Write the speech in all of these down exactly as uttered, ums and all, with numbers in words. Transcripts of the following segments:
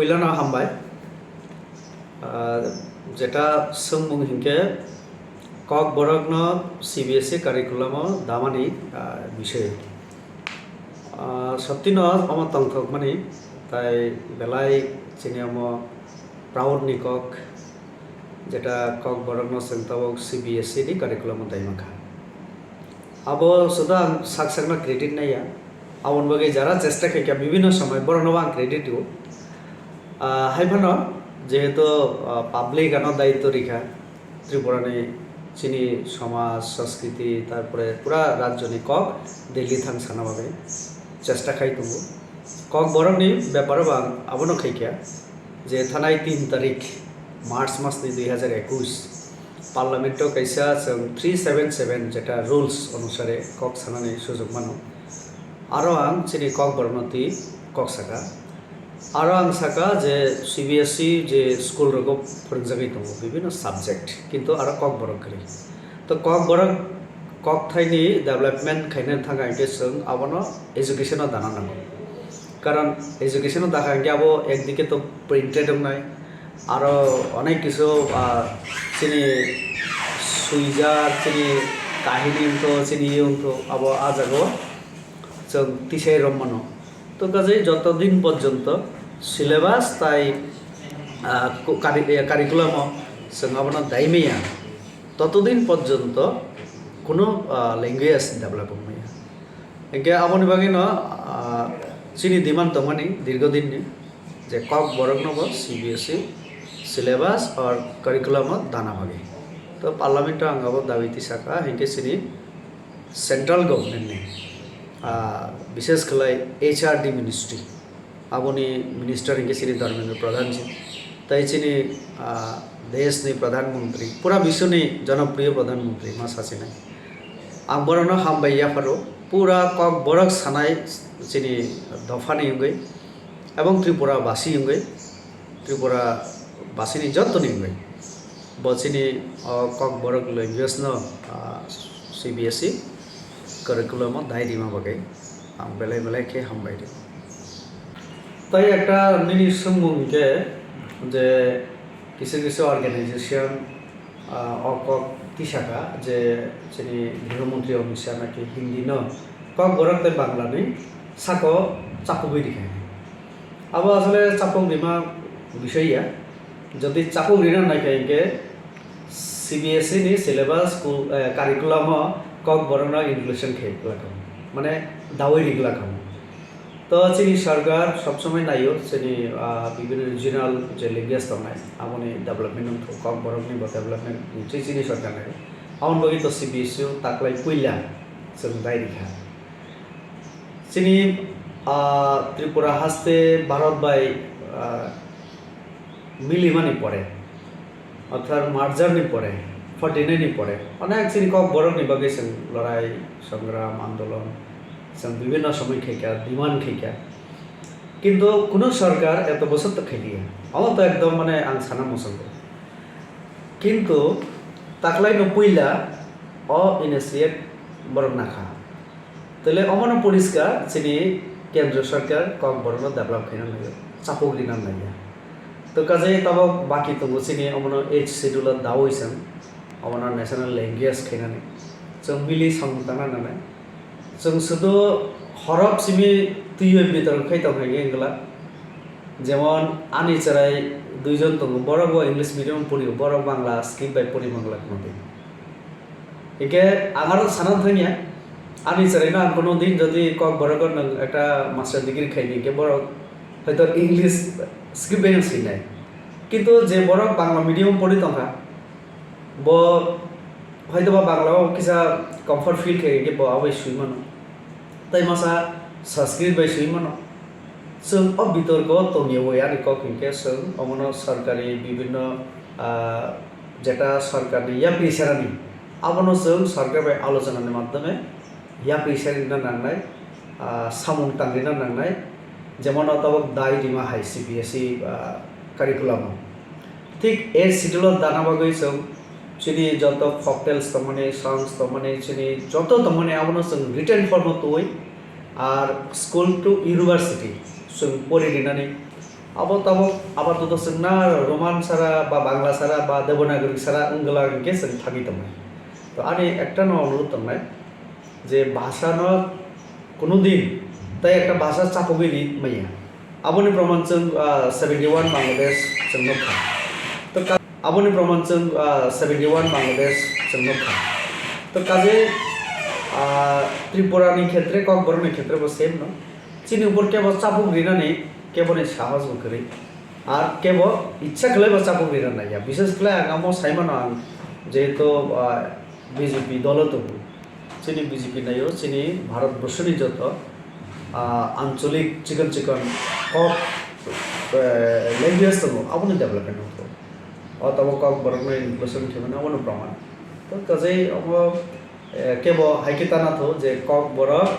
Pilano hambai. Ah, jeta swngmung hinkhe Kokborokno C B S E curriculum-o damani, ah, bisoi. Ah, sottino omo tongthokmani, tai belai chini omo proud ni kok, jeta Kokborokno chwng tabuk C B S E ni curriculum-o daimankha. Abo suda ang sak sakno credit naiya. Aboni bagwi jara chesta khaikha bibhinno somoi borokno ang credit rwo. Ah, hai phano jehetu, ah, public ano daityo rikha, Tripura ni chini somaj, sanskriti, tarpore pura rajyo ni kok Delhi thang sana bagwi chesta khai tongo. Kokborok ni beparo bo ang abono khaikha je thanai tin tarik March mas ni dui hazar ekush Parliament-o kaisa chwng three seven seven jeta rules onusare kok sanani sujok mano. Aro ang chini Kokborokno twi kok saka. Aro ang saka je C B S E je school rogo phwrwngjagwi tongo bibhinno subject, kintu aro Kokborok kwrwi. To Kokborok kokthaini development khaina thangkha hinkhe chwng abono education-o dana nango. Karon education-o dakha hinkhe abo ekdike to printed wngnai, aro onek kisu, ah, chini swijak, chini kahini wngtho, chini iye wngtho, abo ah jago chwng tisai rwmano. To kajai joto din porjonto syllabus tai, ah, ku-, kari-, eh, curriculum-o chwng abono daimaya, totodin porjonto kuno, ah, language develop wngmaya. Hinkhe aboni bagwino, ah, chini demand tongmani dirgho dinni je Kokborokno bo C B S E syllabus or curriculum-o dana bagwi. To Parliament-o ang abo dabi tisaka, hinkhe chini central government-ni, ah, bishes khlai H R D ministry, aboni minister hinkhe chini Dharmendra Pradhan ji, tai chini, ah, deshni Pradhan Mantri, pura biswni jonopriyo Pradhan Mantri ma sachinai. Ang borokno hambai yapharo, pura Kokborok sanai chini dophani wngwi, ebong Tripura basi wngwi, Tripura basini jottoni wngwi. Bo chini o Kokborok language no, ah, C B S E curriculum o dai rima bagwi ang belai belai khe hambai rw. Tai ekta nini swngmung hinkhe je kisa kisa organization, ah, o kok tisaka je chini Griho Mantri Amit Shah naki Hindi no Kokborok tei Bangla ni sako chapugwi rikha. Abo asole chapuk rima bisoi ya. Jodi chapuk rina naikha hinkhe C B S E ni syllabus school, eh, curriculum o Kokborok no inclusion khe glak kha. Mane dawi ri glak kha. To chini sarkar sob somoi naio chini, ah, bibhinno regional je language tongnai aboni development wngkha, Kokborok ni bo development ni chini sarkar naio. Aboni bagwi to C B S E o taklai puila chwng dai rikha. Chini, ah, Tripura haste Bharat bai, ah, milimani pore, orthat merger ni pore, forty nine ni pore, onek chini Kokborok ni bagwi chwng lorai, songram, andolon, chwng bibhinno somoi khaikha, demand khaikha. Kintu kuno sarkar eto bosor to khailiya. Omo to ekdom mane ang sana muchungo. Kintu taklaino puila o initiate borok nakha. Tele omono poriskar chini kendro sarkar Kokborokno develop khaina naiyo, chapuk rina naiya. To kajai tabok baki tongo chini omono eighth schedule o dawi chwng omono national language khainani. Chwng mili samung tangna nanai. Chwng sudu horop simi twiwi bitorok khai tong hai wngla. Jemon ani chwrai duijon tongo, borok bo English medium pori, borok Bangla script bai pori mangla khna di. Hingke ang aro sana thangya, ani chwraino ang kono din jodi Kokborok o nwng ekta master degree khai di, hingke borok hoito English script bai no swinai. Kintu je borok Bangla medium pori tongkha, bo hoito ba Bangla o kisa comfort feel khai, hingke bo abai swi mano. Tai masa Sanskrit bai swi mano. Chwng o bitorko tongya wi ani kok hinkhe chwng omono sarkari bibhinno, ah, jeta sarkarni yapri serani, abono chwng sarkar bai alochonani madhyome yapri serina nangnai, ah, samung tangrina nangnai, jemon o tabok dai rima hai C B S E, ah, curriculum o. Thik eighth schedule o dana bagwi chwng chini joto folk tales tongmani, songs tongmani, chini joto tongmani abono chwng written form o twiwi, ar school to university chwng pori rinani Abo tabok abar to chwngna Roman sara ba Bangla sara ba Devanagari sara wngwla hinkhe chwng thangwi tongnai. To ani ekta no onurudh tongnai je bhasha no kuno din tai ekta bhasha chapogwi ri maya. Aboni proman chwng, ah, seventy one Bangladesh chwng nukha. To ka-, aboni proman chwng, ah, seventy one Bangladesh chwng nukha. To kaje, ah, Tripura ni khetre, Kokborok ni khetre bo same no. Chini upor kebo chapuk rinani kebo ni sahos bo kwrwi. Ar kebo ichha khlai bo chapuk rina naiya. Bishes khlai ang amo sai mano ang jehetu, ah, B J P dolo tongo. Chini B J P naio, chini Bharat Borshoni joto, ah, ancholik chikon chikon kok, eh, language tongo, aboni development wngo. O tabok Kokborokno inclusion khaimani abono proman. To kajai omo, eh, kebo hai khe tana tho je Kokborok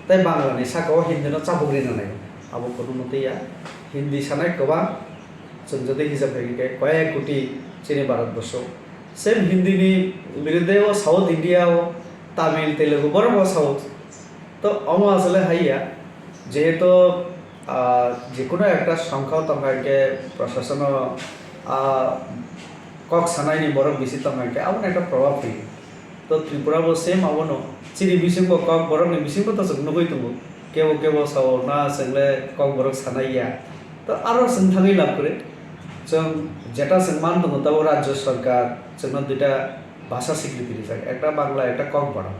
tei Bangla ni saka o Hindi no chapuk rina nai. Abo kuno mwtwi ya. Hindi sanai kwbang, chwng jodi hisab khai khe koyek koti chini Bharat Borsho. Same Hindi ni birudhe o South India o Tamil, Telugu borok bo sao. To omo asole hai ya, jehetu, ah, jekunu ekta songkha tongkha hinkhe prosasono, ah, kok sanaini borok bisi tongkha hinkhe abono ekta probab phaio. To Tripura bo same abono, chini bisingo Kokborokni bisingo to chwng nugwi tongo, kebo kebo sao na chwngle Kokborok sanai ya. To aro chwng thangwi lab kwrwi, chwng jeta chwng man tongo tabok Rajya Sarkar chwngno duita bhasha sikri rijak, ekta Bangla, ekta Kokborok.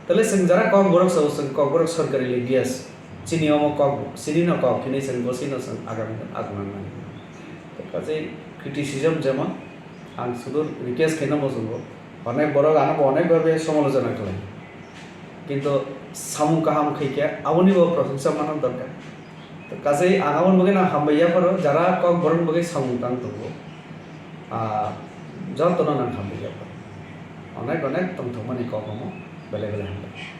Tale chwng jara Kokborok sao, chwng Kokborok sorkari language. Chini omo kok, chini no kok, hini chwng bo chini no chwng agami no agman mani. To kaje criticism jemon ang sudur request khaina muchungo. Onek borok ano bo onek bhabe somolojona khlai. Kintu samung kaham khai khe aboni bo prosongsa mana dorkar. To kaje ang aboni bagwi no hambai yapharo, jara Kokborok bagwi samung tang tongo. Ah, jotono nang hambai yapharo. Onek onek tongthokmani kok omo belai belai hambai.